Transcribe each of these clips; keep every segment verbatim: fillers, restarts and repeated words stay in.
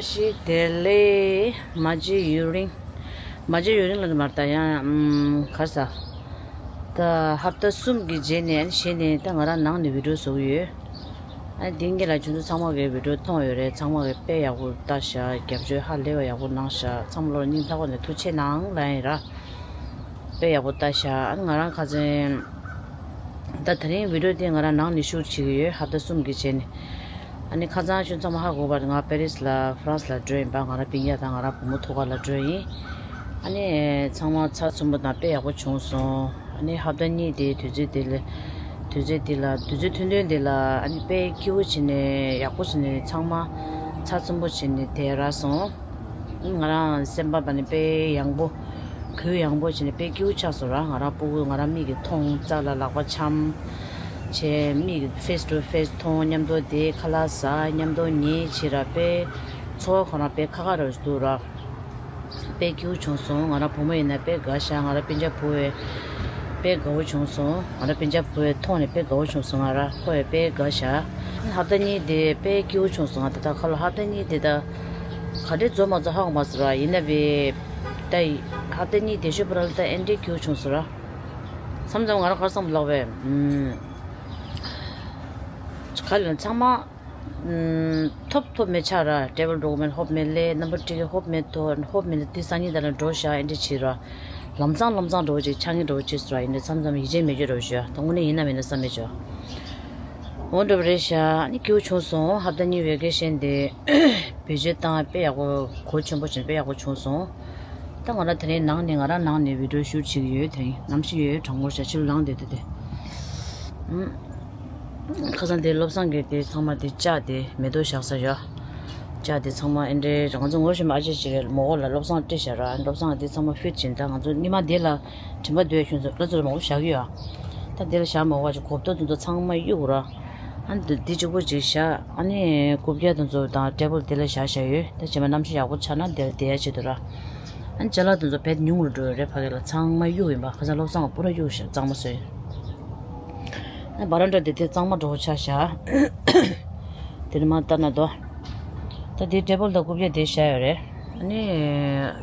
ཞི་བདེ་ལེགས། མ་བརྗེད་ཡུན་རིང་། མ་བརྗེད་ཡུན་རིང་ལ་མར་ད་ཡང་ཨམ་གར་ས། ད་ཧབ་ཏ་གསུམ་གྱི་རྗེས་ནས་གཞི་ནས་ད་ང་རང་ནང་ནས་བི་ཌིའོ་བཟོ་གི་ཡོད། ཨ་དེང་གི་ལ་ཁྱོད་ཚོ་ཚང་མ་གི་བི་ཌིའོ་མཐོང་ཡོད་རེད། ཚང་མ་གི་དཔེ་ཡག་པོ་ལྟ་ཤག་རྒྱབ་སྐྱོར་ཧ་ལས་པ་ཡག་པོ་གནང་ཤག་ཚང་མ་ལོ་སྙིང་ཐག་པ་ནས་ཐུགས་རྗེ་གནང་ལ་ཡིན་ར། དཔེ་ཡག་པོ་ལྟ་ཤག་ཨ་ནི་ང་རང་ཁ་སང་ད་དེ་རིང་བི་ཌིའོ་དེ་ང་རང་ནང་ནས་ཤུཊ་བྱེད་ཀྱི་ཡོད། ཧབ་ཏ་གསུམ་གྱི་རྗེས་ནས། ཨ་ནི་ཁ་སང་ཁྱོད་ཚང་མ་ཧ་གོ་བ་རེད། ང་པེ་རིས་ལ་ཧྥ་རན་སི་ལ་འགྲོ་ཡིན་པ། ང་རང་སྤུན་ཀྱག་དང་ང་རང་བུ་མོ་ཐུག་ག་ལ་འགྲོ་ཡིན། ཨ་ནི་ཚང་མ་ཚ་ཚུམ་པོ་དང་དཔེ་ཡག་པོ་བྱུང་སོང་། ཨ་ནི་ཧབ་ཏ་གཉིས་དེ་དུས་ཚོད་དེ་ལ་དུས་ཚོད་དེ་ལ་དུས་ཚོད་ཐུང་ཐུང་དེ་ལ་ཨ་ནི་དཔེ་སྐྱིད་པོ་བྱས་ནས་ཡག་པོ་བྱས་ནས་ཚང་མ་ཚ་ཚུམ་པོ་བྱས་ནས་བསྡད་རག་སོང་། ང་རང་སེམས་པ་ད་ནི་དཔེ་ཡང་པོ། གུ་ཡངས་པོ་བྱས་ནས་དཔེ་སྐྱིད་པོ་ཆགས་སོང་ར། ང་རང་སྤུ་གུ་ང་རང་མིག་གིས་མཐོང་། རྩ་ལ་ལག་པ་འཆམ་བྱས། མིག་གིས་ཕེས་ཊུ་ཕེས་མཐོང་། མཉམ་དུ་བསྡད། ཁ་ལག་ཟ། མཉམ་དུ་ཉལ་བྱས་ར། དཔེ་འཚོ་བ་ཁོ་རང་དཔེ་ཁ་ཁ་རུ་འདུག་ར། དཔེ་སྐྱིད་པོ་བྱུང་སོང་། ང་རང་བུ་མོ་ཡིན་ན་དཔེ་དགའ་ཤག་ང་རང་སྤུན་ཀྱག་བུ་བས་དཔེ་དགའ་བོ་བྱུང་སོང་། ང་རང་སྤུན་ཀྱག་བུ་བས་མཐོང་ནས་དཔེ་དགའ་བོ་བྱུང་སོང་། ང་རང་ཁོ་བས་དཔེ་དགའ་ཤག་ཧབ་ཏ་གཉིས་དེ་དཔེ་སྐྱིད་པོ་བྱུང་སོང་། ང་ད་ལྟ་ཁ་ལོ་ཧབ་ཏ་གཉིས་དེ་ད་ག་འདྲས་འཛོམས་མ་འཛོམས་ཧ་གོ་མ་སོང་ར། ཡིན་ན་བས་ད་ཧབ་ཏ་གཉིས་དེ་ཤོད་པ་ར་ལ་ད་ཨེ་འདྲས་སྐྱིད་པོ་བྱུང་སོང་ར། མཚམས་མཚམས་ང་རང་གར་བསམ་ལོག་བས། ཨུམ། ག་ལ་ཚང་མ། ཨུམ། ཐོབ་ཐོབ་མེད་ཆགས་ར། ཊེ་བལ་ཌོ་ཀུ་མེན་ཊི་ཧོབ་མེད་ལེ། ནམ་བར་ཊི་ཀེཊ་ཧོབ་མེད་དོ། ཧོབ་མེད་དེ་སང་ཉིན་ད་ལ་འགྲོ་ཤག་ཨེ་འདྲས་བྱས་ར། ལམ་སང་ལམ་སང་འགྲོ་བ་ཅིག་ཆགས་ངེས་འགྲོ་བ་ཅིག་སོང་ར། ཡིན་ནའི་མཚམས་མཚམས་ཡིད་ཆེས་མེད་ཅོ་འགྲོ་བ་ཞུ་ཡ། ད་དངོས་གནས་ཡིན་ན་མིན་ན་བསམ་མེད་ཅོ། འོ་འདྲ་བ་རེད་ཤག་ཨ་ནི་སྐྱིད་པོ་བྱུང་སོང་། ཧབ་ཏ་གཉིས་བེ་ཀེ་ཤན་དེ་བེད་སྤྱོད་བཏང་དཔེ་ཡག་པོ་གོ་ཆེན་པོ་བྱས་དཔེ་ཡག་པོ་བྱུང་སོང་། ད་ང་རང་དེ་རིང་ནང་ནས་ང་རང་ནང་ནས་བི་ཌིའོ་ཤུཊ་བྱེད་ཀྱི་ཡོད། དེ་རིང་གནམ་གཤིས་ཡོད་གྲང་མོ་ཤག་ཕྱི་ལོགས་ལངས་བསྡད་དེ་དེ། ཨུམ། ཁ་སང་དེ་བློ་བཟང་གིས་དེ་ཚང་མ་དེ་ལྕགས་དེ་མེ་ཏོག་བཞག་ས་ཡོད། ལྕགས་དེ་ཚང་མ་ཨེ་འདྲས་ང་ཚོ་ངོ་ཤེས་པ་ཨ་ཅེ་ཅིག་རེད། མོ་གོ་ལ་བློ་བཟང་སྤྲད་བཞག་ར། བློ་བཟང་དེ་ཚང་མ་ཕིཊ་བྱས། ད་ང་ཚོ་སྔོན་མ་དེ་ལ་དྲན་པ་འདུག་ཡ། ཁྱོད་ཚོ་ལ་ཚོ་མང་པོ་བཞག་གི་ཡོད། ད་དེ་ལ་བཞག་མ་དགོས་པ་ཅིག་གོ་ཏོ་དེ་ཚོ་ཚང་མ་གཡུག་ར། ཨ་ནི་འདི་གཅིག་པོ་ཅིག་བཞག་ཨ་ནི་རྐུབ་བཀྱག་དེ་ཚོ་དང་ཊེ་བལ་དེ་ལ་བཞག་བཞག་ཡོད། ད་རྗེས་མ་གནམ་གཤིས་ཡག་པོ་ཆགས་ན་དེ་ལ་བསྡད་ཡ་ཆེད་དུ་ར། ཨ་ནི་ཅ་ལག་དེ་ཚོ་བེད་ཉུང་རུ་འགྲོ་ཡོད་རེད། ཕ་གི་ལ་ཚང་མ་གཡུག་ཡིན་པ། ཁ་སང་བློ་བཟང་པུ་ར་གཡུག་བཞག་གཙང་མ་བཟོས། ཨ་ནི་བ་རན་ཌ་དེ་དེ་གཙང་མ་འགྲོ་ཆགས་བཞག་དེ་ནི་མ་ལྟ་ན་དོ། ད་དེ་ཊེ་བལ་དང་རྐུབ་བཀྱག་དེ་བཞག་ཡོད་རེད། ཨ་ནི་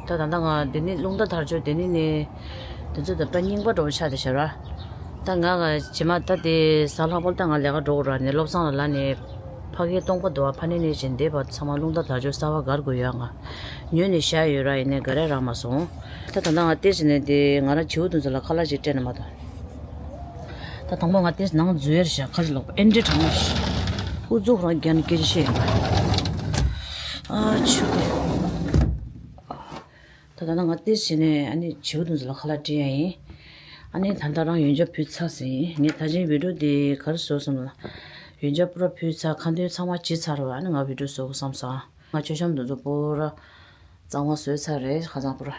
ད་ད་ལྟ་ང་དེ་ནི་རླུང་རྟ་དར་ལྕོག་དེ་ནི་ནི་དེ་ཚོ་ད་ད་རྙིང་པ་འགྲོ་ཆགས་དེ་བཞག་ར། ད་ང་ག་རྗེས་མ་ད་དེ་གཟའ་ལྷག་པ་ད་ང་ལས་ཀ་འགྲོ་དགོས་ར། ནས་བློ་བཟང་ལ་ལ་ནས་ཕ་གིའི་སྟོང་པ་འདུག་བ། ཕ་ནས་ནས་བྱས་འདེབས་པ་ཚང་མ་རླུང་རྟ་དར་ལྕོག་གསར་པ་སྒར་དགོས་ཡོད། ང་ཉོས་ནས་བཞག་ཡོད་ར། ཡིན་ནས་སྒར་ར་རག་མ་སོང་། ད་ད་ལྟ་ང་ལྟས་བྱས་ནས་དེ་ང་རང་བྱིའུ་དེ་ཚོ་ལ་ཁ་ལག་ཅིག་སྤྲད་ན་མ་གཏོགས། ད་དང་པོ་ང་ལྟས་ནང་འཛུལ་ཡར་བཞག་ཁ་ལག་ཨེ་འདྲས་གྲང་མོ་ཞིག་ཨུ་ཚུགས་རང་རྒྱ་ནས་སྐད་ཆ་བཤད་ཡོད་པ། ཨ་ཆུ་གི་ད་ད་ལྟ་ང་ལྟས་བྱས་ནས་ཨ་ནི་བྱིའུ་དེ་ཚོ་ལ་ཁ་ལག་སྤྲད་ཡ་ཡིན། ཨ་ནི་ད་ལྟ་རང་ཡོན་ཆབ་ཕུལ་ཚར་ཟིན། ངས་ད་ཅིང་བི་ཌིའོ་འདི་ག་རེ་བཟོ་བསམ་ལ། ཡོན་ཆབ་པུ་ར་ཕུལ་ཚར། ཁ་འདོན་ཚང་མ་བྱེད་ཚར་བ། ཨ་ནི་ང་བི་ཌིའོ་བཟོ་དགོས་བསམ་སོང་། ང་མཆོད་བཤམས་དེ་ཚོ་པུ་ར་གཙང་མ་བཟོས་ཚར་རེད། ཁ་སང་པུ་ར་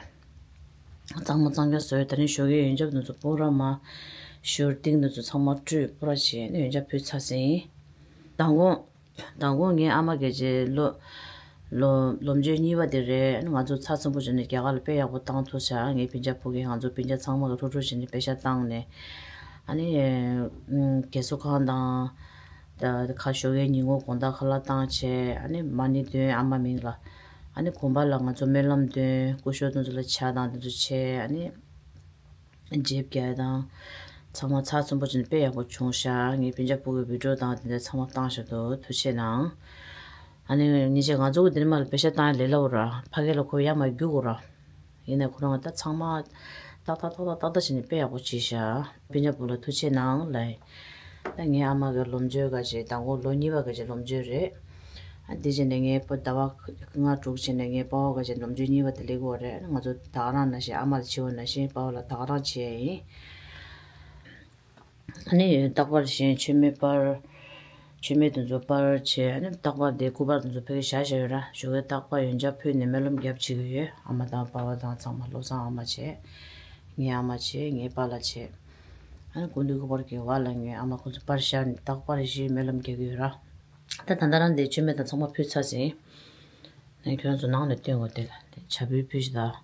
གཙང་མ་གཙང་རྐྱང་བཟོས། དེ་ནས་ཞོགས་ཀའི་ཡོན་ཆབ་དེ་ཚོ་པུ་ར་མར་བཞུར། ཏིང་དེ་ཚོ་ཚང་མ་བཀྲུས་པུ་ར་བྱས་ནས་ཡོན་ཆབ་ཕུལ་ཚར་ཟིན། མདང་དགོང་མདང་དགོང་ངའི་ཨ་མ་སྐད་ཆ་ལོ་ལོ་ལོ་མཇུག་གཉིས་པ་དེ་རེད། ང་ཚོ་ཚ་ཚུན་པོ་བྱས་ནས་རྒྱ་གར་ལ་དཔེ་ཡག་པོ་བཏང་ཐུབ་ཤག་ངའི་སྤུན་ཀྱག་ཕྲུ་གུ་ང་ཚོ་སྤུན་ཀྱག་ཚང་མ་གི་ཧྲུག་ཧྲུག་བྱས་ནས་པེ་ཤག་བཏང་ནས། ཨ་ནི་རྒས་གསོ་ཁང་དང་། ད་ཁ་ཞོགས་ཀའི་ཉིན་གུང་དགོང་དག་ཁ་ལག་བཏང་བྱས། ཨ་ནི་མ་ཎི་འདོན། ཨ་མ་མིང་ལ། ཨ་ནི་དགོན་པ་ལ་ང་ཚོ་སྨོན་ལམ་འདོན། སྐུ་ཞབས་དེ་ཚོ་ལ་ཇ་དང་དེ་ཚོ་བྱས། ཨ་ནི་རྗེས་བརྒྱ་དང་། ཚང་མ་ཚགས་ཚུད་པོ་བྱས་ནས་དཔེ་ཡག་པོ་བྱུང་ཤག་ངའི་སྤུན་ཀྱག་ཕྲུ་གུའི་བི་ཌིའོ་དང་དེ་འདྲ་ཚང་མ་བཏང་བཞག་འདུག་ཐུགས་རྗེ་གནང་། ཨ་ནི་ཉིན་ཞག་ང་ཚོ་གི་དེ་ནས་མར་ལ་པེ་ཤག་བཏང་ཡ་ལས་སླ་བོ་ར། ཕ་གི་ལ་ཁོ་ཡར་མར་རྒྱུག་དགོས་ར། ཡིན་ནའི་ཁོ་རང་ད་ཚང་མ་ཏག་ཏག་ཏག་ཏག་ཏག་ཏག་བྱས་ནས་དཔེ་ཡག་པོ་བྱས་ཤག་སྤུན་ཀྱག་བུ་ལ་ཐུགས་རྗེ་གནང་ལབ། ད་ངའི་ཨ་མ་གི་ལོ་མཇུག་ག་ཅིག་མདང་དགོང་ལོ་གཉིས་པ་ག་ཅིག་ལོ་མཇུག་རེད། ཨ་དེ་བྱས་ནས་ངའི་སྤོ་ཟླ་བ་ལྔ་དྲུག་བྱས་ནས་ངའི་སྤོ་བོ་ག་ཅིག་ལོ་མཇུག་གཉིས་པ་དེ་སླེབས་ཀྱི་ཡོད་རེད། ང་ཚོ་ད་ག་རང་ནང་བཞིན་ཨ་མ་ལ་བྱིའུ་ནང་བཞིན་སྤོ་བོ་ལ་ད་ག་རང་བྱས་ཡིན། ཨ་ནི་རྟག་པར་བཞིན་མཆོད་མེ་སྤར། མཆོད་མེ་དེ་ཚོ་སྤར་བྱས། ཨ་ནི་རྟག་པར་དེ་སྐུ་པར་དེ་ཚོ་ཕ་གིར་བཞག་བཞག་ཡོད་ར། ཞོགས་ཀའི་རྟག་པར་ཡོན་ཆབ་ཕུལ་ནས་སྨོན་ལམ་རྒྱབ་བྱེད་ཀྱི་ཡོད། ཨ་མ་དང་པ་ཕ་དང་ཚང་མ། བློ་བཟང་ཨ་མ་བྱས། ངའི་ཨ་མ་བྱས། ངའི་པཱ་ལགས་བྱས། ཨ་ནི་སྐུ་མདུན་སྐུ་པར་གྱི་བར་ལ་ངའི་ཨ་མ་ཁོ་ཚོ་པར་བཞག་ནས་རྟག་པར་བཞིན་སྨོན་ལམ་རྒྱག་གི་ཡོད་ར། ད་ད་ལྟ་རང་དེ་མཆོད་མེ་དང་ཚང་མ་ཕུལ་ཚར་ཟིན། ཨ་ནི་ཁྱོད་རང་ཚོ་ནང་ནས་སྟོན་དགོས། དེ་ལ་དེ་ཇ་ཕུལ་ཕུལ་ཞིག་དང་།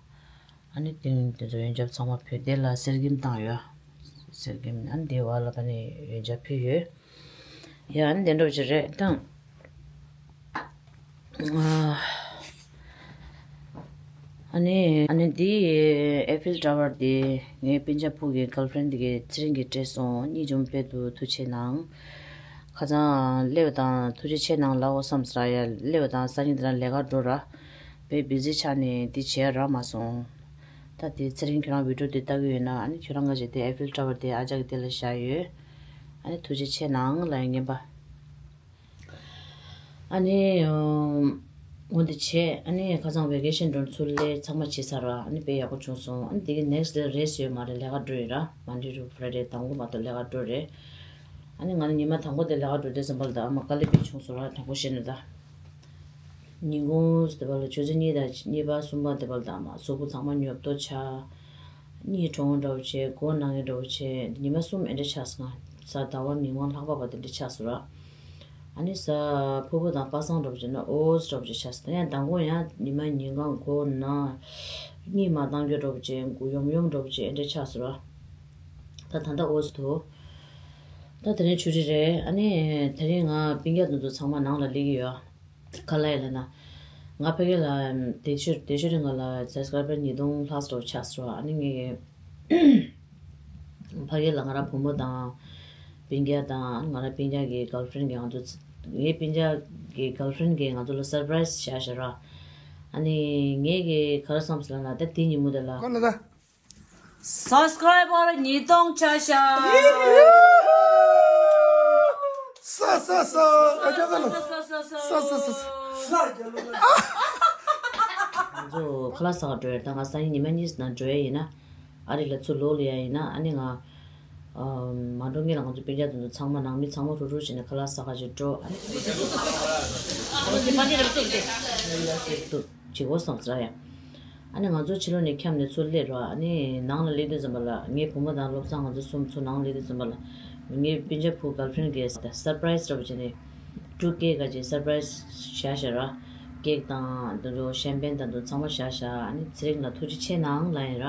ཨ་ནི་ཏིང་དེ་ཚོ་ཡོན་ཆབ་ཚང་མ་ཕུལ། དེ་ལ་གསེར་སྐྱེམས་བཏང་ཡོད། གསེར་སྐྱེམས། ཨ་ནི་དེའི་བར་ལ་ཕ་ནི་ཡོན་ཆབ་ཕུལ་ཡོད། ཡ་ཨ་ནི་དེ་འདྲ་བོ་ཅིག་རེད་ད། ཨ་ ཨ་ནི་ཨ་ནི་འདི་ཨེ་ཕིལ་ཊ་ཝར་འདི་ངའི་སྤུན་ཀྱག་བུ་གི་girlfriend འདི་གི་ཚེ་རིང་གིས་སྤྲད་སོང་། གཉིས་འཇོམས་དཔེ་འདུག་ཐུགས་རྗེ་གནང་། ཁ་སང་སླེབས་དང་ཐུགས་རྗེ་ཆེ་གནང་ལབ་འོ་བསམ་ས་ར། ཡ་སླེབས་དང་སང་ཉིན་དེ་རང་ལས་ཀ་འགྲོ་ར། དཔེ་བི་ཟི་ཆགས་ནས་འདི་བྱས་རག་མ་སོང་། ད་དེ་ཚེ་རིང་ཁྱོད་རང་བི་ཌིའོ་དེ་ལྟ་གི་ཡོད་ན། ཨ་ནི་ཁྱོད་རང་ག་ཞིག་དེ་ཨེ་ཕིལ་ཊ་ཝར་དེ་ཨ་ཅག་གི་དེ་ལ་བཞག་ཡོད། ཨ་ནི་ཐུགས་རྗེ་ཆེ་གནང་ལ་ཡ་ངན་པ། ཨ་ནི་འོ་འདི་བྱས། ཨ་ནི་ཁ་སང་ཝེ་ཀེ་ཤན་འགྲོ་ཚུར་སླེབས་ཚང་མ་བྱས་ཚར་ར། ཨ་ནི་དཔེ་ཡག་པོ་བྱུང་སོང་། ཨ་ནི་དེ་གི་next day rest ཡོད་མ་རེད། ལས་ཀ་འགྲོ་ཡོད་ར། Monday to Friday དང་པོ་མ་གཏོགས་ལས་ཀ་འགྲོ་རེད། ཨ་ནི་ང་ནི་ཉི་མ་དང་པོ་དེ་ལས་ཀ་འགྲོ་དུས་ཙམ་པ་ལ་ད་ཨ་མ་དཀའ་ལས་དཔེ་བྱུང་སོང་ར། དང་པོ་བཤད་ན་ད། ཉིན་གུང་དེ་པ་ལ་ཆུ་ཚོད་གཉིས་དང་གཉིས་པ་གསུམ་པ་དེ་པ་ལ་ད་ཨ་མ་གཟུགས་པོ་ཚང་མ་ཉོབ་ཏོ་ཆགས། གཉིད་ཁྲོ་བོ་འདྲ་བོ་བྱས། མགོ་ན་མཁན་འདྲ་བོ་བྱས། ཉི་མ་གསུམ་ཨེ་འདྲ་ཆགས་སོང་། གཟའ་ཟླ་བ་མིག་དབང་ལྷག་པ་བར་དུ་འདྲ་ཆགས་སོང་ར། ཨ་ནི་གཟའ་ཕུར་བུ་དང་པ་སངས་འདྲ་བོ་བྱས་ན་ཨོ་ཙི་འདྲ་བོ་ཅིག་ཆགས་སོང་། ད་ཡང་མདང་དགོང་ཡང་ཉི་མ་ཉིན་གང་མགོ་ན། གཉིད་མ་བཏང་རྒྱུ་འདྲ་བོ་བྱས། མགོ་ཡོམ་ཡོམ་འདྲ་བོ་བྱས། ཨེ་འདྲ་ཆགས་སོང་ར། ད་ད་ལྟ་ཨོ་ཙི་འདུག་ད་དེ་རིང་ཆུ་རི་རེད། ཨ་ནི་དེ་རིང་ང་སྤུན་ཀྱག་དེ་ཚོ་ཚང་མ་ནང་ལ་སླེབས་ཀྱི་ཡོད། ག་ལ་ཡིན་ལབ་ན། ང་ཕ་གི་ལ་དེ་ཆུ་དེ་ཆུ་རི་ང་ལ་subscriber ཉིས་སྟོང་ལྷག་འདྲ་བོ་ཆགས་སོང་། ཨ་ནི་ངས་ཕ་གི་ལ་ང་རང་བུ་མོ་དང་སྤུན་ཀྱག་དང་ང་རང་སྤུན་ཀྱག་གི་girlfriend གི་ང་ཚོ་ངའི་སྤུན་ཀྱག་གི་girlfriend གི་ང་ཚོ་ལ་surprise བཞག་བཞག་ར། ཨ་ནི་ངས་གི་ག་རེ་བསམ་སོང་ལབ་ན། ད་དེ་ཉིན་མོ་དེ་ལ་ག་ལ་ད། Subscriber ཉིས་སྟོང་ཆགས་ཤག་ས་ས་ས་ཨ་ཅག་ལ་ས་ས་ས་ས་ས་ས་ས། ང་ཚོ་ཁ་ལག་ཟ་ག་འགྲོ་ཡ། ད་ང་སང་ཉིན་ཉི་མ་གཉིས་ནང་འགྲོ་ཡ་ཡིན་ན། ཨ་རི་ལ་ཚུར་ལོག་ལ་ཡ་ཡིན་ན། ཨ་ནི་ང་ཨ་མ་འགྲོ་སྔོན་ལ་ང་ཚོ་སྤུན་ཀྱག་དེ་ཚོ་ཚང་མ་ནང་མི་ཚང་མ་རུག་རུག་བྱས་ནས་ཁ་ལག་ཟ་ག་ཅིག་འགྲོ། ཨ་ནི་ཅིག་གོ་སོང་ཟེར་ཡ། ཨ་ནི་ང་ཚོ་ཕྱི་ལོགས་ནས་འཁྱམས་ནས་ཚུར་སླེབས་རོགས། ཨ་ནི་ནང་ལ་སླེབས་དུས་ཙམ་པ་ལ་ངའི་བུ་མོ་དང་བློ་བཟང་ང་ཚོ་གསུམ་ཚུར་ནང་སླེབས་དུས་ཙམ་པ་ལ། ངའི་སྤུན་ཀྱག་བུ་girlfriend གིས་surprise འདྲ་པོ་བྱས་ནས་ཕྲུ་གུ་ག་ཅིག་surprise བཞག་བཞག་ར། cake དང་དེ་ཚོ་champagne དང་དེ་ཚོ་ཚང་མ་བཞག་བཞག་ཨ་ནི་ཚེ་རིང་ལ་ཐུགས་རྗེ་ཆེ་གནང་ལབ་ཡིན་ར།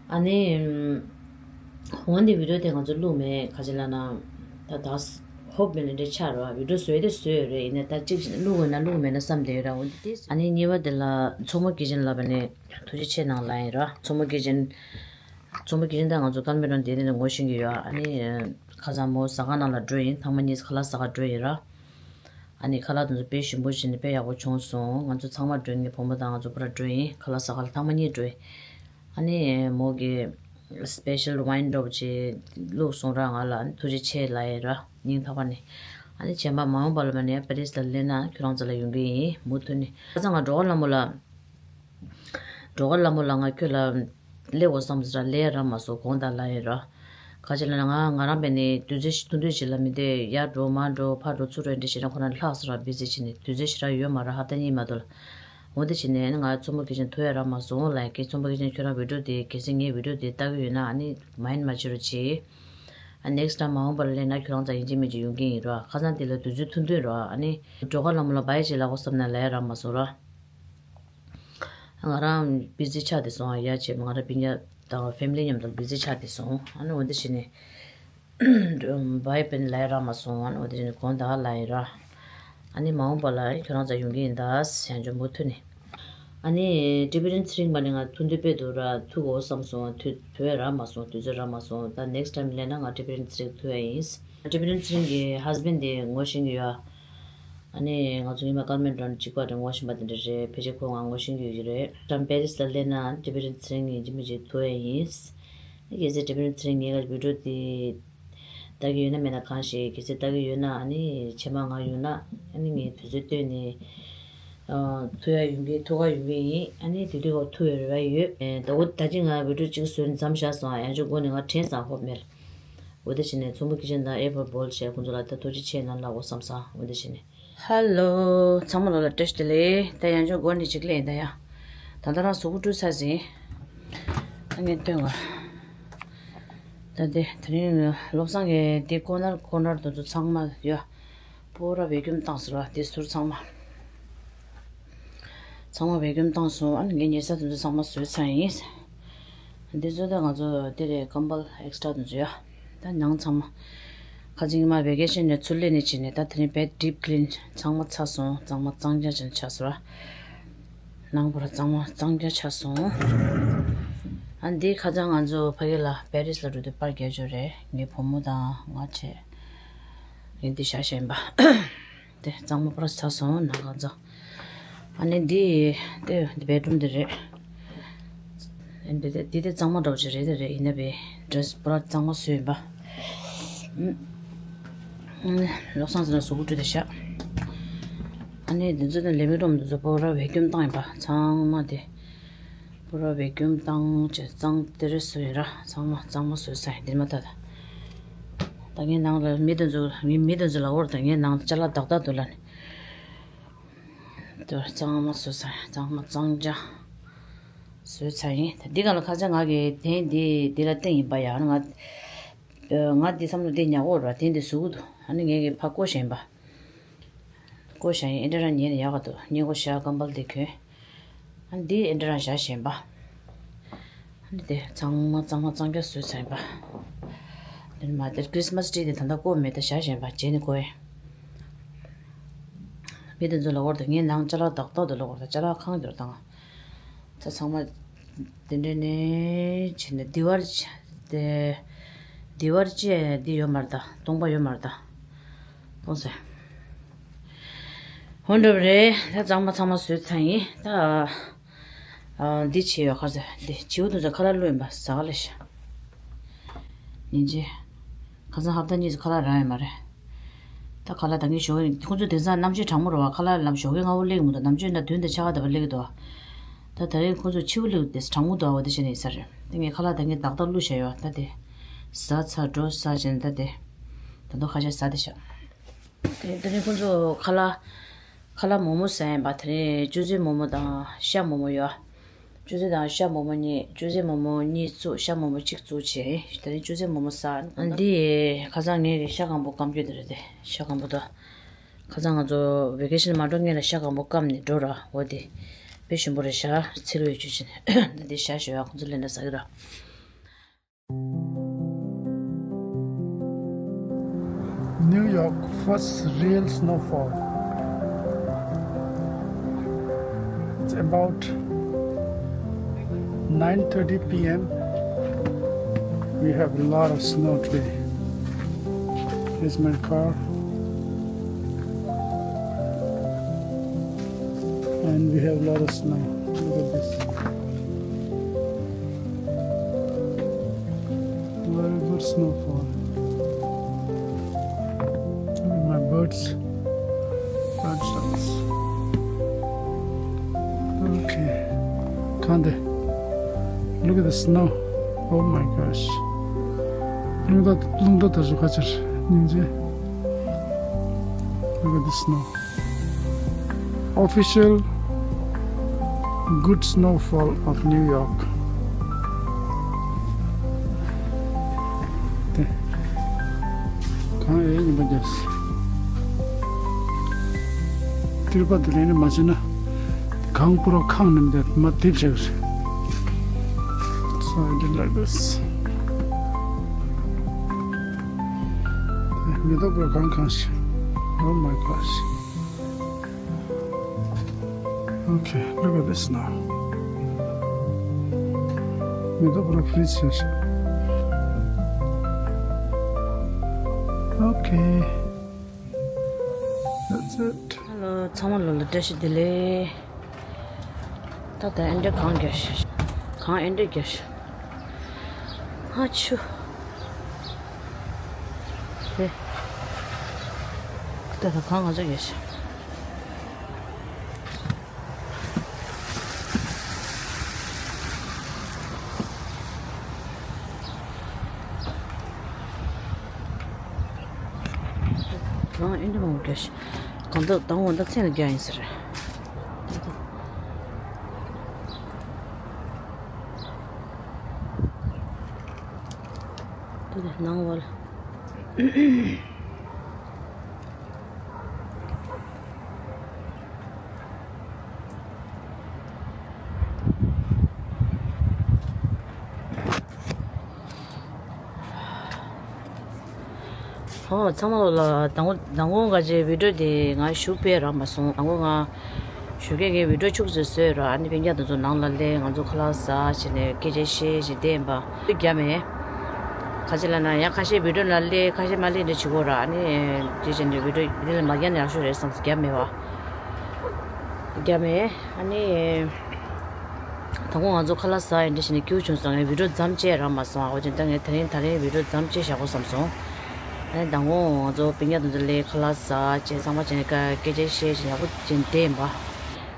ཨ་ནི། འོན་ཏེ་video དེ་ང་ཚོ་བླུགས་མེད། ག་ཅི་ལབ་ན། ད་ད་ཧོབ་མེད་ལ་འདྲ་ཆགས་རོ། video བཟོས་དེ་བཟོས་ཡོད་རེད། ཡིན་ནའི་ད་གཅིག་བླུགས་དགོས་ན་བླུགས་མེད་ན་བསམ་བསྡད་ཡོད་ར། འོན་ཏེ་ཨ་ནི་གཉིས་པ་དེ་ལ་མཚོ་མོ་kitchen ལབ་པ་ནས་ཐུགས་རྗེ་ཆེ་གནང་ལབ་ཡིན་ར། མཚོ་མོ་kitchen། མཚོ་མོ་kitchen ད་ང་ཚོ་ཀལ་མེ་རོན་དེ་ནས་ངོ་ཤེས་ཀྱི་ཡོད། ཨ་ནི་ཁ་སང་མོ་ཟ་ཁང་ནང་ལ་འགྲོ་ཡིན། ཐེངས་མ་གཉིས་ཁ་ལག་ཟ་ག་འགྲོ་ཡིན་ར། ཨ་ནི་ཁ་ལག་དེ་ཚོ་དཔེ་ཞིམ་པོ་བྱས་ནས་དཔེ་ཡག་པོ་བྱུང་སོང་། ང་ཚོ་ཚང་མ་འགྲོ་ཡིན། ངའི་བུ་མོ་དང་ང་ཚོ་པུ་ར་འགྲོ་ཡིན། ཁ་ལག་ཟ་ག་ལ་ཐེངས་མ་གཉིས་འགྲོ་ཡིན། ཨ་ནི་མོ་གིས་special wine འདྲ་པོ་ཅིག་བླུགས་སོང་ར། ང་ལ་ཐུགས་རྗེ་ཆེ་ལབ་ཡས་ར། སྙིང་ཐག་པ་ནས། ཨ་ནི་རྗེས་མ་མ་འོངས་པ་ལ་མ་ནས་པེ་རིས་ལ་སླེབས་ན་ཁྱོད་རང་ཚོ་ལ་ཡོང་གི་ཡིན། མུ་མཐུད་ནས། ཁ་སང་ང་འགྲོ་ག་ལྷ་མོ་ལ། འགྲོ་ག་ལྷ་མོ་ལ་ང་ཁྱོད་ལ་སླེབས་འོ་བསམ་ཟེར་ར། སླེབས་ར་མ་སོང་། དགོངས་དག་ལབ་ཡས་ར། ག་ཅི་ལབ་ན་ང་ང་རང་བས་ནས་དུས་ཚོད་ཐུང་ཐུང་ཞིག་ལ་མི་བསྡད། ཡར་འགྲོ་མར་འགྲོ་ཕར་འགྲོ་ཚུར་འགྲོ་འདྲ་བྱས་ན་ཁོ་རང་ལྷག་སོང་ར། བི་ཟི་བྱས་ནས་དུས་ཚོད་ཞེ་དྲག་ཡོད་མ་ར། ཧབ་ཏ་གཉིས་མ་གཏོགས་ལ། འོ་དེ་བྱས་ནས་ང་མཚོ་མོ་kitchen ཐུག་ཡ་རག་མ་སོང་ལབ་ཡ། ཀྱེ་མཚོ་མོ་kitchen ཁྱོད་རང་video དེ་གལ་སྲིད་ངའི་video དེ་ལྟ་གི་ཡོད་ན་ཨ་ནི་mind མ་བྱེད་རོགས་གྱིས། ཨ་next time མ་འོངས་པ་ལ་སླེབས་ན་ཁྱོད་རང་ཚོ་ཡིན་གཅིག་མིན་གཅིག་ཡོང་གི་ཡིན་ར། ཁ་སང་དེ་ལ་དུས་ཚོད་ཐུང་ཐུང་ར། ཨ་ནི་འགྲོ་ག་ལྷ་མོ་ལ་bye ཅིག་ལབ་དགོས་བསམ་ན་ལབ་ཡ་རག་མ་སོང་ར། ང་རང་བི་ཟི་ཆགས་བསྡད་སོང་། ཡ་བྱས་ང་རང་སྤུན་ཀྱག་དང་family མཉམ་དུ་བི་ཟི་ཆགས་བསྡད་སོང་། ཨ་ནི་འོ་དེ་བྱས་ནས་bye པན་ལབ་ཡ་རག་མ་སོང་། ཨ་ནི་འོ་དེ་བྱས་ནས་དགོངས་དག་ལབ་ཡིན་ར། ཨ་ནི་མ་འོངས་པ་ལ་ཁྱོད་རང་ཚོ་ཡོང་གི་ཡིན་ད། ཡང་བསྐྱར་མུ་མཐུད་ནས། ཨ་ནི་ཊི་བི་རིན་ཚེ་རིང་མ་ནི་ང་ཐུག་འདོད་དཔེ་འདུག་ར། ཐུག་དགོས་བསམ་སོང་། ཐུག་ཐུག་ཡ་རག་མ་སོང་། དུས་ཚོད་རག་མ་སོང་། ད་next time སླེབས་ན་ང་ཊི་བི་རིན་ཚེ་རིང་ཐུག་ཡ་ཡིན། ཊི་བི་རིན་ཚེ་རིང་གི་husband དེ་ངོ་ཤེས་ཀྱི་ཡོད། ཨ་ནི་ང་ཚོ་ཉི་མ་ཀལ་མེ་འགྲོ་ནས་གཅིག་པ་རེད། ངོ་ཤེས་པ་དེ་འདྲ་རེད། ཕལ་ཆེར་ཁོ་ང་ངོ་ཤེས་ཀྱི་ཡོད་ཀྱི་རེད། ཀྲམ་པེ་རིས་ལ་སླེབས་ན་ཊི་བི་རིན་ཚེ་རིང་གི་ཡིན་གཅིག་མིན་གཅིག་ཐུག་ཡ་ཡིན། གལ་སྲིད་ཊི་བི་རིན་ཚེ་རིང་ངའི་ཀ་བི་ཌི་ཡོ་དེ་ལྟ་གི་ཡོད་ན་མེད་ན་གང་ཤེས། གལ་སྲིད་ལྟ་གི་ཡོད་ན་ཨ་ནི་ཕྱི་མ་ང་ཡོང་ན་ཨ་ནི་ངས་དུས་ཚོད་བཏོན་ནས་ཨ་ཐུག་ཡ་ཡོང་གི། ཐུག་ག་ཡོང་གི་ཡིན། ཨ་ནི་དེ་དུས་ཁོ་ཐུག་ཡོད་རེ་བ་ཡོད། ཨེ་ད་འོ་ད་ཅི་ང་བི་ཌི་ཡོ་གཅིག་བཟོས་ནས་མཚམས་བཞག་སོང་། ཡང་བསྐྱར་འགོ་ནས་ང་དྲན་སོང་། ཧོབ་མེད། འོ་དེ་བྱས་ནས་མཚོ་མོ་ཁི་ཆན་དང་ཨེ་པལ་བོལ་བྱས་ཁོང་ཚོ་ལ་ད་ཐུགས་རྗེ་ཆེ་གནང་ལབ་དགོས་བསམ་སོང་། འོ་དེ་བྱས་ནས། ཧེ་ལོ། ཚང་མ་ལོ་ལ་བཀྲ་ཤིས་བདེ་ལེགས། ད་ཡང་བསྐྱར་འགོ་ནས་གཅིག་སླེབས་ཡིན་ད་ཡ། ད་ལྟ་རང་གཟུགས་པོ་བཀྲུས་ཚར་ཟིན། ད་ངས་སྟོན་ག་ད་དེ་དེ་རིང་བློ་བཟང་གི་དེ་ཀོ་ནར་ཀོ་ནར་དེ་ཚོ་ཚང་མ་ཡོད། པོ་ར་བེ་ཀྱུམ་བཏང་ཟེར་བ་དེ་ཟུར་ཚང་མ། ཚང་མ་བེ་ཀྱུམ་བཏང་སོང་། ཨ་ནི་ངའི་ཉལ་ས་དེ་ཚོ་ཚང་མ་བཟོས་ཚར་ཡིན། འདི་ཚོ་ད་ང་ཚོ་དེ་རེད། ཀམ་བལ་ཨེག་སི་ཊ་ར་དེ་ཚོ་ཡ། ད་ནང་ཚང་མ། ཁ་སང་ཉི་མ་བེ་ཀེ་ཤན་ནས་ཚུར་སླེབས་ནས་བྱས་ནས་ད་དེ་རིང་བེད་ཌིབ་ཀི་ལིན་ཚང་མ་ཚར་སོང་། གཙང་མ་གཙང་རྐྱང་བྱས་ནས་ཆགས་སོང་ར། ནང་པར་གཙང་མ་གཙང་རྐྱང་ཆགས་སོང་། ཨ་འདི་ཁ་སང་ང་ཚོ་ཕ་གི་ལ་པེ་རིས་ལ་འགྲོ་དུས་པར་རྒྱག་རྒྱུ་རེད། ངའི་བུ་མོ་དང་ང་བྱས། ངས་འདི་བཞག་བཞག་ཡིན་པ། དེ་གཙང་མ་པར་ཆགས་སོང་། ནང་གང་ཚང་། ཨ་ནི་འདི་དེ་འདི་བེད་རུམ་དེ་རེད། འདི་དེ་འདི་དེ་གཙང་མ་འདྲ་བོ་ཅིག་རེད། དེ་རེད། ཡིན་ན་བས་ཌེ་རེ་སི་པུ་ར་གཙང་མ་བཟོས་ཡིན་པ། ཨ་ནི་བློ་བཟང་ཟེར་ན་གཟུགས་པོ་བཀྲུས་ཏེ་བཞག་ཨ་ནི་འདི་ཚོ་དེ་ལེ་མི་རུམ་འདི་ཚོ་པུ་ར་བེ་ཀྱུམ་བཏང་ཡིན་པ། ཚང་མ་དེ་པུ་ར་བེ་ཀྱུམ་བཏང་བྱས་གཙང་དེ་རེ་བཟོས་ཡིན་ར། ཚང་མ་གཙང་མ་བཟོས་ཚར་ཡིན། འདི་མ་ད་ད་ད་ངའི་ནང་ལ་མི་དེ་ཚོ་ངའི་མི་དེ་ཚོ་ལ་འོར་ད་ངའི་ནང་ཅ་ལག་དག་དག་འདུག་ལ་ནི། དེ་གཙང་མ་བཟོས་ཚར། གཙང་མ་གཙང་རྐྱང་བཟོས་ཚར་ཡིན། ད་འདི་ག་ལ་ཁ་སང་ང་གི་དེ་འདི་འདི་ལ་བསྟན་ཡིན་པ་ཡ། ང་ང་འདི་བསམ་བློ་འདི་ཉག་འོར་བ་དེ་འདི་གཟུགས་འདུག་ཨ་ནི་ངས་གི་ཕ་བསྐོ་བཞག་ཡིན་པ། བསྐོ་བཞག་ཡིན། ཨེ་འདྲ་རང་ཉལ་ནས་ཡག་ག་འདུག་སྔས་མགོ་ཞྭ་སྐམ་པོ་འདི་གྱོན། ཨ་འདི་ཨེ་འདྲ་རང་བཞག་བཞག་ཡིན་པ། ཨ་ནི་དེ་ཚང་མ་གཙང་མ་གཙང་རྐྱང་བཟོས་ཚར་ཡིན་པ། དེ་ནི་མ་དེ་ཁྲིས་མས་ཊི་རི་དེ་ད་ལྟ་བསྐོར་མེད། ད་བཞག་བཞག་ཡིན་པ། རྗེས་ནས་བསྐོར་ཡིན། མི་དེ་ཚོ་ལ་འོར་ད་ངའི་ནང་ཅ་ལག་དག་དག་དེ་ལ་འོར་ད་ཅ་ལག་ཁང་དེར་བཏང་། ད་ཚང་མ་དེ་འདྲ་ནས་བྱས་ནས་དི་ཝར་དེ་དི་ཝར་ཅེ་འདི་ཡོད་མ་རེད་ད། སྟོང་པ་ཡོད་མ་རེད་ད། སྟོང་ཟེར། འོ་འདྲ་བ་རེད། ད་གཙང་མ་ཚང་མ་བཟོས་ཚར་ཡིན་ད། ཨ་འདི་བྱས་ཡོད་ཁ་ཟེར། འདི་བྱིའུ་དེ་ཚོ་ཁ་ལག་བླུགས་ཡིན་པ། ཟ་ག་ལ་ཤ། ཉིན་རྗེས། ཁ་སང་ཧབ་ཏ་གཉིས་སུ་ཁ་ལག་རག་ཡོད་མ་རེད། ད་ཁ་ལག་ད་ངས་ཞོགས་ཀས་ཁོང་ཚོ་དེང་སང་གནམ་གཤིས་གྲང་མོ་རེད་བ། ཁ་ལག་ལམ་ཞོགས་ཀས་སྔ་པོ་སླེབས་མི་འདུག་གནམ་གཤིས་ན་བདུན་དང་ཕྱེད་ཀ་དེ་བ་སླེབས་ཀྱི་འདུག་ད་ད་རིང་ཁོང་ཚོ་ཕྱི་པོ་སླེབས་དེ་གྲང་མོ་འདུག་འོ་དེ་བྱས་ནས་ཡིན་ས་རེད། དེ་ངས་ཁ་ལག་ད་ངས་ཏག་ཏག་བླུགས་བཞག་ཡོད། ད་དེ་ཟ་ཚར་འགྲོ་ཟ་བྱས་ནས་ད་དེ་ད་དུང་ཁ་ཤས་ཟ་བསྡད་ཤག་དེ་དེ་རིང་ཁོང་ཚོ་ཁ་ལག་ཁ་ལག་མོག་མོག་ཟ་ཡིན་པ། དེ་རིང་བཅུད་བསྲེས་མོག་མོག་དང་ཤ་མོག་མོག་ཡོད། བཅུད་བསྲེས་དང་ཤ་མོག་མོག་གཉིས། བཅུད་བསྲེས་མོག་མོག་གཉིས་བཙུགས། ཤ་མོག་མོག་གཅིག་བཙུགས་བྱས། དེ་རིང་བཅུད་བསྲེས་མོག་མོག་ཟ། འདི་ཁ་སང་ངས་ཤ་སྐམ་པོ་སྐམ་རྒྱུ་དེ་རེད། དེ་ཤ་སྐམ་པོ་དང་། ཁ་སང་ང་ཚོ་ཝེ་ཀེ་ཤན་མ་འགྲོ་སྔོན་ལ་ཤ་སྐམ་པོ་སྐམ་ནས་འགྲོ་ར། འོ་དེ་དཔེ་ཞིམ་པོ་རེད་ཤག་འཚིར་བའི་བཅུད་ཅན། འདི་ཤ་ཞོ་ཡག་ཁོང་ཚོ་ལེན་ན་ཟ་གི་ར། New York first real snowfall. It's about nine thirty p m. We have a lot of snow today. Here's my car. And we have a lot of snow. Look at this. Very good snowfall. Look at my birds. Birds dance. Okay. Kande. Look at the snow. Oh my gosh. རླུང་རྟ་རླུང་རྟ་དར་ཟུ་ཁ་ཆར་ཉིན་རྗེ། Look at the snow. Official good snowfall of New York. དེ། གངས་ཨེ་ཉིན་པ་རྒྱབ། ཏིར་པ་དེ་ལས་ནི་མ་བྱས་ན། གངས་པུ་ར་ཁང་ནི་མི་དེ་མ་དེབ་བྱས། So I did like this. མེ་ཏོག་པུ་ར་གང་གང་ཞིག Oh my gosh. Okay, look at this now. མེ་ཏོག་པུ་ར་freeze བྱས་ཤག Okay. That's it. Hello, ཚང་མ་ལོ་ལ་བཀྲ་ཤིས་བདེ་ལེགས། ད་ལྟ་ཨེ་འདྲ་གངས་རྒྱག་ཤག་གངས་ཨེ་འདྲ་རྒྱག་ཤག་ཨ་ཆུ། དེ། ད་ལྟ་གངས་ང་ཚོ་རྒྱག་ཤག་གངས་ཨེ་འདྲ་མང་པོ་རྒྱག་ཤག་གངས་ད་དང་པོ་ད་མཚན་ལ་རྒྱག་ཡིན་ཟེར། ད་ནང་བ་ལ། ཨོ་ཚང་མ་ལོ་ལ་དང་པོ་དང་པོ་ང་ཚོའི་བི་ཌིའོ་དེ་ང་ཞུ་སྤེལ་རག་མ་སོང་། དང་པོ་ང་ ཞོགས་ཀས་ངས་བི་ཌིའོ་ཕྱུགས་ཟེར་བཟོས་ར། ཨ་ནི་སྤུན་ཀྱག་དེ་ཚོ་ནང་ལ་སླེབས། ང་ཚོ་ཁ་ལག་ཟ་བྱས་ནས་སྐད་ཆ་བཤད་བྱས་བསྡད་ཡིན་པ། བི་ཌིའོ་རྒྱབ་མེད། ཁ་ཤས་ལབ་ན་ཡང་ཁ་ཤས་བི་ཌིའོ་ནང་སླེབས། ཁ་ཤས་མ་སླེབས་འདྲ་བྱེད་ཀྱི་ཡོད་ར། ཨ་ནི་དེ་བྱས་ནས་བི་ཌིའོ་འདི་ལ་མ་རྒྱབ་ན་ཡག་ཤོས་རེད་བསམས། རྒྱབ་མེད་པ། རྒྱབ་མེད། ཨ་ནི། དང་པོ་ང་ཚོ་ཁ་ལག་ཟ་ཡིན་འདྲ་བྱས་ནས་སྐྱིད་པོ་བྱུང་སོང་། ངས་བི་ཌིའོ་མཚམས་བཅད་རག་མ་སོང་། ཨ་འོ་ཅན་ད་ངས་དེ་རིང་དེ་རིང་བི་ཌིའོ་མཚམས་བཅད་བཞག་དགོས་བསམ་སོང་། ཨ་ནི་དང་པོ་ང་ཚོ་སྤུན་ཀྱག་དེ་ཚོ་སླེབས། ཁ་ལག་ཟ་བྱས། ཚང་མ་བྱས་ནས་ཀ་སྐད་ཆ་བཤད་བྱས་ཡག་པོ་བྱས་བསྡད་ཡིན་པ།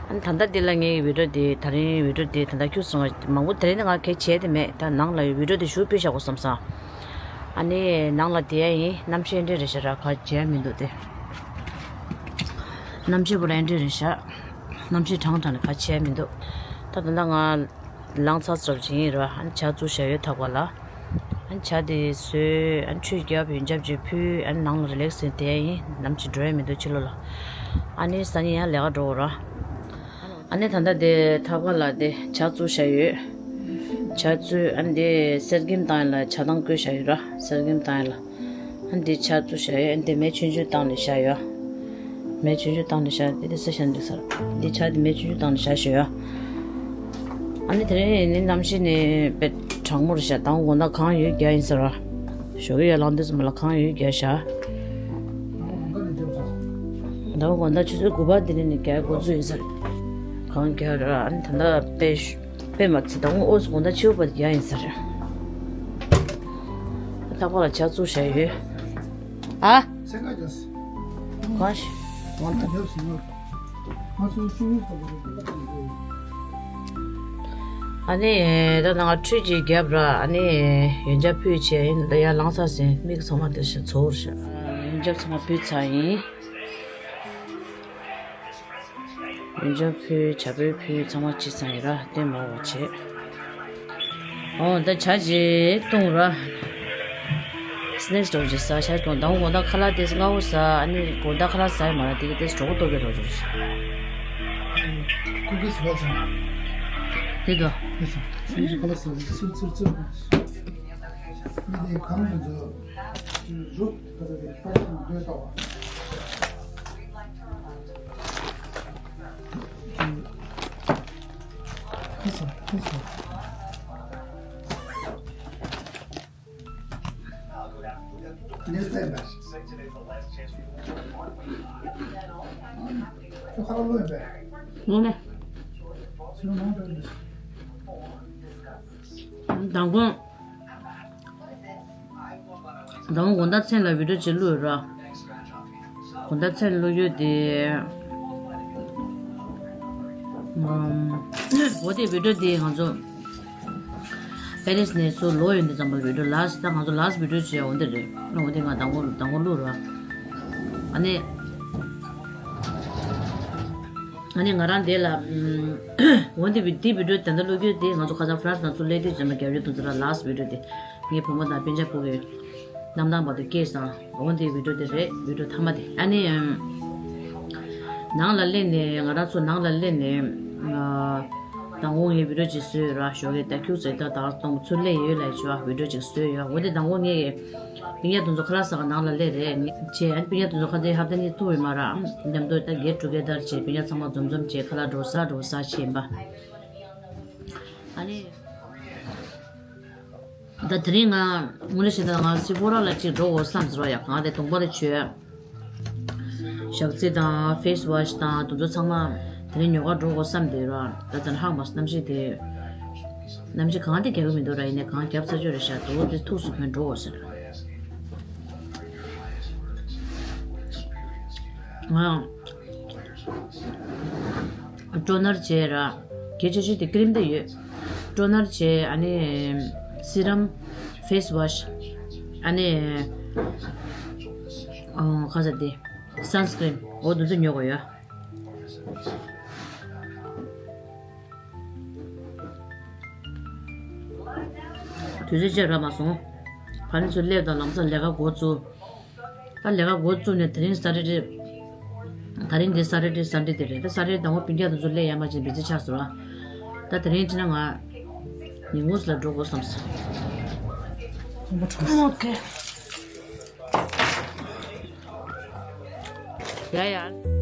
ཨ་ནི་ད་ལྟ་འདི་ལ་ངའི་བི་ཌིའོ་དེ་དེ་རིང་བི་ཌིའོ་དེ་ད་ལྟ་ཁྱུག་སོང་བ། མང་པོ་དེ་རིང་ནི་ང་གས་བྱས་ཏེ་མེད། ད་ནང་ལ་ཡོད། བི་ཌིའོ་དེ་ཞུ་ཕུལ་བཞག་དགོས་བསམ་སོང་། ཨ་ནི་ནང་ལ་བསྡད་ཡ་ཡིན། གནམ་གཤིས་འདི་འདྲ་རེད་ཤག་ར། ག་བྱས་མི་འདུག་སྟེ། གནམ་གཤིས་པོ་ར་འདི་འདྲ་རེད་ཤག་གནམ་གཤིས་གྲང་གྲང་ནས་ག་བྱས་མི་འདུག་ད་ད་ལྟ་ང་ལངས་ཚར་ཙམ་ཞིག་ཡིན་ར། ཨ་ནི་ཇ་བཙུགས་བཞག་ཡོད་ཐག་པ་ལ། ཨ་ནི་ཇ་དེ་བཟོས། ཨ་ནི་ཁྲུས་བརྒྱབ། ཡོན་ཆབ་ཅིག་ཕུལ། ཨ་ནི་ནང་ལ་རི་ལེག་སི་བྱས་བསྡད་ཡ་ཡིན། ནམ་ཞིག་འགྲོ་ཡ་མི་འདུག་ཕྱི་ལོགས་ལ། ཨ་ནི་སང་ཉིན་ཡང་ལས་ཀ་འགྲོ་དགོས་ར། ཨ་ནི་ད་ལྟ་དེ་ཐག་པ་ལ་དེ་ཇ་བཙུགས་བཞག་ཡོད། ཇ་བཙུགས། ཨ་ནི་དེ་གསེར་སྐྱེམས་བཏང་ཡ་ལ་ཇ་དང་བསྐོལ་བཞག་ཡོད་ར། གསེར་སྐྱེམས་བཏང་ཡ་ལ། ཨ་ནི་དེ་ཇ་བཙུགས་བཞག་ཡོད། ཨ་ནི་དེ་མེ་ཆུང་ཆུང་བཏང་ནས་བཞག་ཡོད། མེ་ཆུང་ཆུང་བཏང་ནས་བཞག་དེ་དེ་ས་ཞན་འདུག་ས་ར། དེ་ཇ་དེ་མེ་ཆུང་ཆུང་བཏང་ནས་བཞག་བཞག་ཡོད། ཨ་ནི་དེ་རིང་ནི་གནམ་གཤིས་ནི་དཔེ་གྲང་མོ་རེད་ཤག་དང་པོ་དགོང་དག་གངས་ཡོད་རྒྱག་ཡིན་ས་ར། ཞོགས་ཀས་ཡར་ལངས་དུས་ཙམ་པ་ལ་གངས་ཡོད་རྒྱག་ཤག་དང་པོ་དགོང་དག་ཆུ་ཚོད་དགུ་པ་དེ་ནས་ནི་རྒྱག་འགོ་བཙུགས་ཡིན་ས་རེད། གངས་རྒྱག་ར། ཨ་ནི་ད་ལྟ་དཔེ་ཤ་དཔེ་མ་ཚད་དང་པོ་ཨོ་སི་དགོང་དག་ཕྱི་པོ་བར་དུ་རྒྱག་ཡིན་ས་རེད། ཐག་པ་ལ་ཇ་བཙུགས་བཞག་ཡོད། ཨ། གང་ཞིག་འོང་ཐལ། ཨ་ནི་ད་ང་ཁྲུས་ཅིག་བརྒྱབ་ར། ཨ་ནི་ཡོན་ཆབ་ཕུལ་བྱས་ཡིན། ད་ཡར་ལངས་ཚར་ཟིན། མིག་ཚང་མ་དེ་ཞིག་ཚོར་ཤག་ཡོན་ཆབ་ཚང་མ་ཕུལ་ཚར་ཡིན། ཡོན་ཆབ་ཕུལ། ཇ་ཕུལ་ཕུལ། ཚང་མ་ཅི་ཚང་ཡིན་ར། དེ་མ་འོ་བྱེད། ཨོ་ད་ཇ་ཅིག་བཏུང་ར། སི་ནེག་སི་འདྲ་བོ་ཅིག་ཟ། ཇ་བཏུང་། དང་པོ་དགོང་དག་ཁ་ལག་དེ་སྔ་པོ་ཟ། ཨ་ནི་དགོང་དག་ཁ་ལག་ཟ་ཡི་མ་རེད། དེ་གི་དེ་གྲོད་ཁོག་ལྟོགས་ཀྱི་རོ་ཅིག་ཀུ་ཀི་ཟ་ཚང་། དེ་དོ། དེ་ཚོ་ཁ་ལག་ཟ་ཚིར་ཚིར་ཚིར། མི་དེ་གང་དུ་འཛུལ། རུབ་ད་ཚོ་དེ་པར་ཚང་མ་སྡོད་ལྟ་བ། ཁ་ས་ཁ་ས། Next time back. ཁ་ལོ་ཡིན་པས། ངོ་མ། ཚུར་མང་དུ་ཡིན་པས། དང་པོ། དང་པོ་དགོང་དག་མཚན་ལ་བི་ཌིའོ་ཅིག་བླུགས་ཡོད་ར། དགོང་དག་མཚན་བླུགས་ཡོད་དེ། ཨམ། འོ་དེ་བི་ཌིའོ་དེ་ང་ཚོ་པེ་རིས་ནས་ཚུར་ལོག་ཡོང་དུས་ཙམ་པ་བི་ཌིའོ་ལཱསི་ཊི། ད་ང་ཚོ་ལཱསི་ཊི་བི་ཌིའོ་བྱས་འོ་དེ་རེད། འོ་དེ་ང་དང་པོ་དང་པོ་བླུགས་ར། ཨ་ནི། ཨ་ནི་ང་རང་དེ་ལ། ཨམ། འོ་དེ་བི་དེ་བི་ཌིའོ་ད་ལྟ་བླུགས་རྒྱུ་དེ་ང་ཚོ་ཁ་སང་ཧྥ་རན་སི་ནང་ཚུར་སླེབས་དུས་ཙམ་པ་རྒྱབ་ཡོད་དུས་ཙམ་པ་ལཱསི་ཊི་བི་ཌིའོ་དེ། ངའི་བུ་མོ་དང་སྤུན་ཀྱག་ཕྲུ་གུ་གནམ་ཐང་བར་དུ་སྐྱེལ་སོང་། འོ་དེ་བི་ཌིའོ་དེ་རེད། བི་ཌིའོ་མཐའ་མ་དེ། ཨ་ནི། ཨམ། ནང་ལ་སླེབས་ནས་ང་རང་ཚོ་ནང་ལ་སླེབས་ནས། ཨ། དང་པོ་ངས་བི་ཌིའོ་ཅིག་བཟོས་ཡོད་ར། ཞོགས་ཀས་ད་ཁྱུག་ཙམ་ད་ད་གཏོང་ཚུར་སླེབས་ཡོད་ལ་ཞུ་བ་བི་ཌིའོ་ཅིག་བཟོས་ཡོད། འོ་དེ་དང་པོ་ངས་སྤུན་ཀྱག་དེ་ཚོ་ཁ་ལག་ཟ་ག་ནང་ལ་སླེབས་རེད། ངས་བྱས། ཨ་ནི་སྤུན་ཀྱག་དེ་ཚོ་ཁ་སང་ཧབ་ཏ་གཉིས་ཐུག་ཡོད་མ་ར། མཉམ་དུ་ད་གེཊ་ཊུ་གེ་དར་བྱས། སྤུན་ཀྱག་ཚང་མ་འཛོམས་འཛོམས་བྱས་ཁ་ལག་འདྲ་བོ་ཟ་འདྲ་བོ་ཟ་བྱས་ཡིན་པ། ཨ་ནི། ད་དེ་རིང་ང་དངོས་གནས་བཤད་ན་ང་སི་ཕོ་ར་ལ་ཅིག་འགྲོ་དགོས་བསམ་ཟེར་བ་ཡ། གང་དེ་དུང་པ་རེ་བྱོས། ཞག་རྩི་དང་ཕེ་སི་ཝ་ཤི་དང་དེ་ཚོ་ཚང་མ་དེ་རིང་ཉོ་ག་འགྲོ་དགོས་བསམ་བསྡད་ར། ད་ལྟ་ཧང་མ་སོང་། གནམ་གཤིས་དེ། གནམ་གཤིས་གང་དེ་རྒྱག་གི་མི་འདུག་ར། ཡིན་ནའི་གང་རྒྱབ་ཚར་ཆོག་རེད་ཤག་དེ་འོ་དེ་ཐུགས་སུ་གྱོན་འགྲོ་དགོས་ཟེར། ང་ཊོ་ནར་བྱས་ར། གལ་ཆེ་ཤོས་དེ་ཀི་རིམ་དེ་ཡོད། ཊོ་ནར་བྱས། ཨ་ནི་སི་རམ། ཕེ་སི་ཝ་ཤི། ཨ་ནི་ཨ། ཁ་ཟས་དེ། སན་སི་ཀི་རིམ། འོ་དེ་ཚོ་ཉོ་དགོས་ཡོད། དུས་ཚོད་ཅིག་རག་མ་སོང་། ཕ་ནི་ཚོ་སླེབས་དང་ལམ་སང་ལས་ཀ་འགོ་བཙུགས། ད་ལས་ཀ་འགོ་བཙུགས་ནས་དེ་རིང་སེ་ཊར་ཌེ། ད་རིང་འདི་སེ་ཊར་ཌེ་སན་ཌེ་དེ་རེད། ད་སེ་ཊར་ཌེ་དང་པོ་སྤུན་ཀྱག་དེ་ཚོ་སླེབས་ཡ་མ་ཅིག་བི་ཛི་ཆགས་སོང་ར། ད་དེ་རིང་ཕྱིན་ན་ང་ཉིན་གུང་ལ་འགྲོ་དགོས་བསམ་སོང་། ཨོ་ཁེ། ཡ་ཡ།